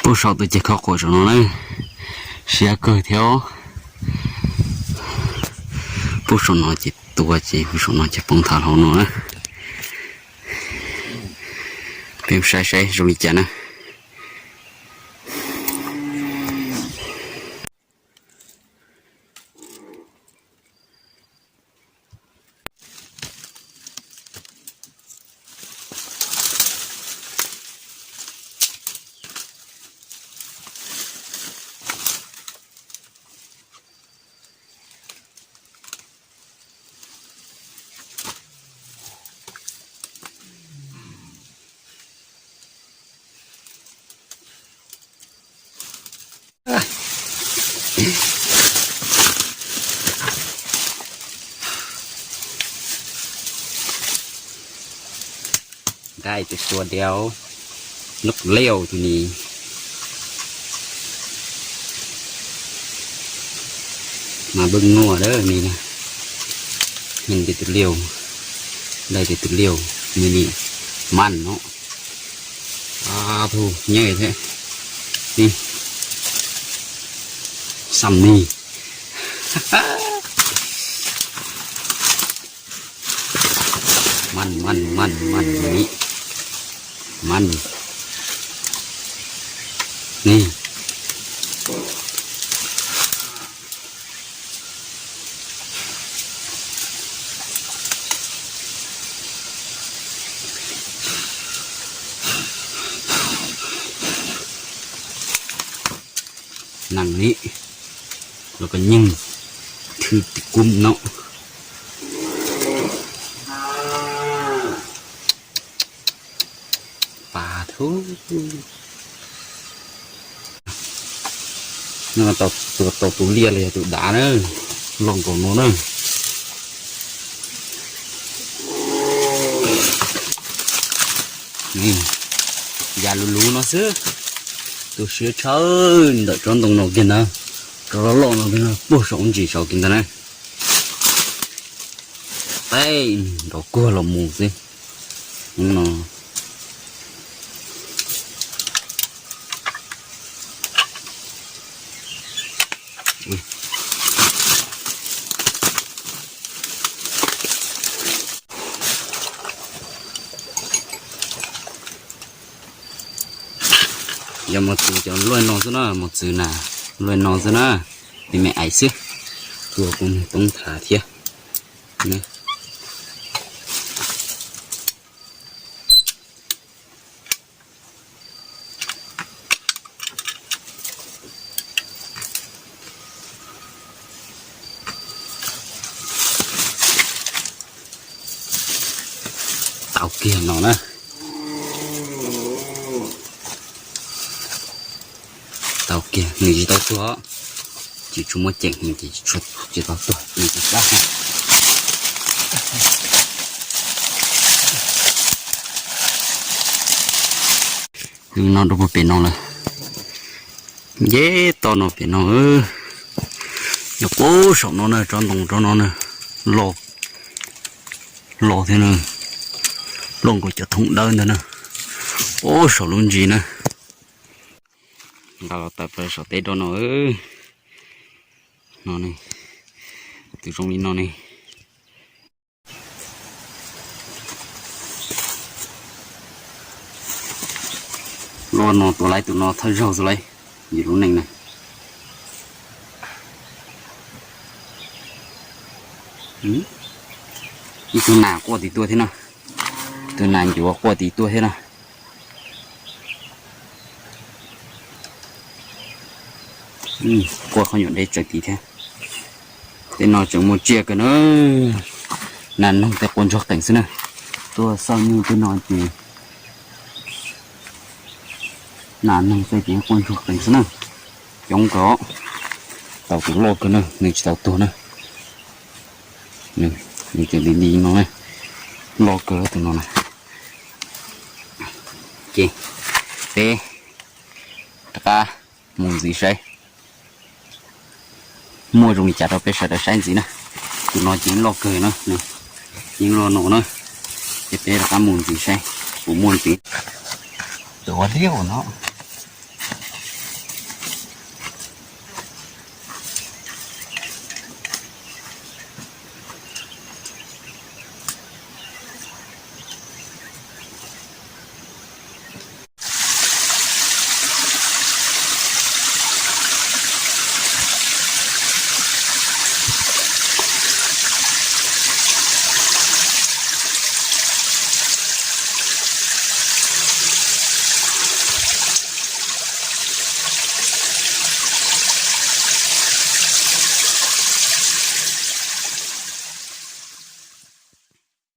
Puag saum tus ceg khov quas saum no na, siab kawg thiab. Puag saum no ces tua ces puag saum no ces poob thav hauv no na. Peb saib saib zoo li cas na. Dai tus tua diau, nub liau tus ni. Mas npej nuaj dab ni na. Heev tias tus liau, dai tias tus liau, ni ni, man no. Thaum nyob thiab, ni, xam ni. Man man man man ni, man ni. Neeg li, los koj nyeeg thwj tim kub no. Pas thub. Tus tau tus liaj los yog tus dav na, los nkaus no na. Ya luv luv no xwb, tus siab tshaj ntawm tsob ntoo no kiag na, tsob loj loj no kiag na, puag saum ntsis saud kiag ntag na. Tej nrov kuag los mus xwb no. Yog mos txwv cov luaj no xwb na, mos txwv na, luaj no xwb na, me me ais xwb, tua kuj toob thav thiab. Tau kiag no na. Tau kiag, nws tsis tau tuag, tsis tshua muaj ceem, nws tsis tau tuag, nws tsis tau. Nws no rau puag pem no lawm. Nce toj no pem no, yog puag saum no na, tsob ntoo tsob no na, loj, loj thiab na, loj nkaus cov thoob dawb ntag na. Puag saum lub ntsis na. Nqa los tawm plaws saum teb do no. No ne, tus zoo li no ne. Luaj no tua laib tus no thawj zaug xwb lauj, yus lub neej na. Ib tug nas quaj tim tuaj thiab no, tus nas ncuav quaj tim tuaj thiab no. Quaj qhov nyuam deb tsawv tid thiab. Tej no tseem muaj tsiaj kawg na. Nas noog tej quaj ntsuag qees xwb na. Tuaj xauj nyuj tej no ces nas noog tej ces quaj ntsuag qees xwb na. Coob kawg. Tau tus loj kawg na, nws tsis tau tuag na. Nws ces li li no na. Loj kawg tus no na. Ces peb rov qab mus ntxiv saib muaj zoo li cas rau peb sawv daws saib ntxiv na. Tus no ces yeej loj kawg na, yeej loj no na. Ces peb rov qab mus ntxiv saib puas muaj ntxiv. Tus ua liab no.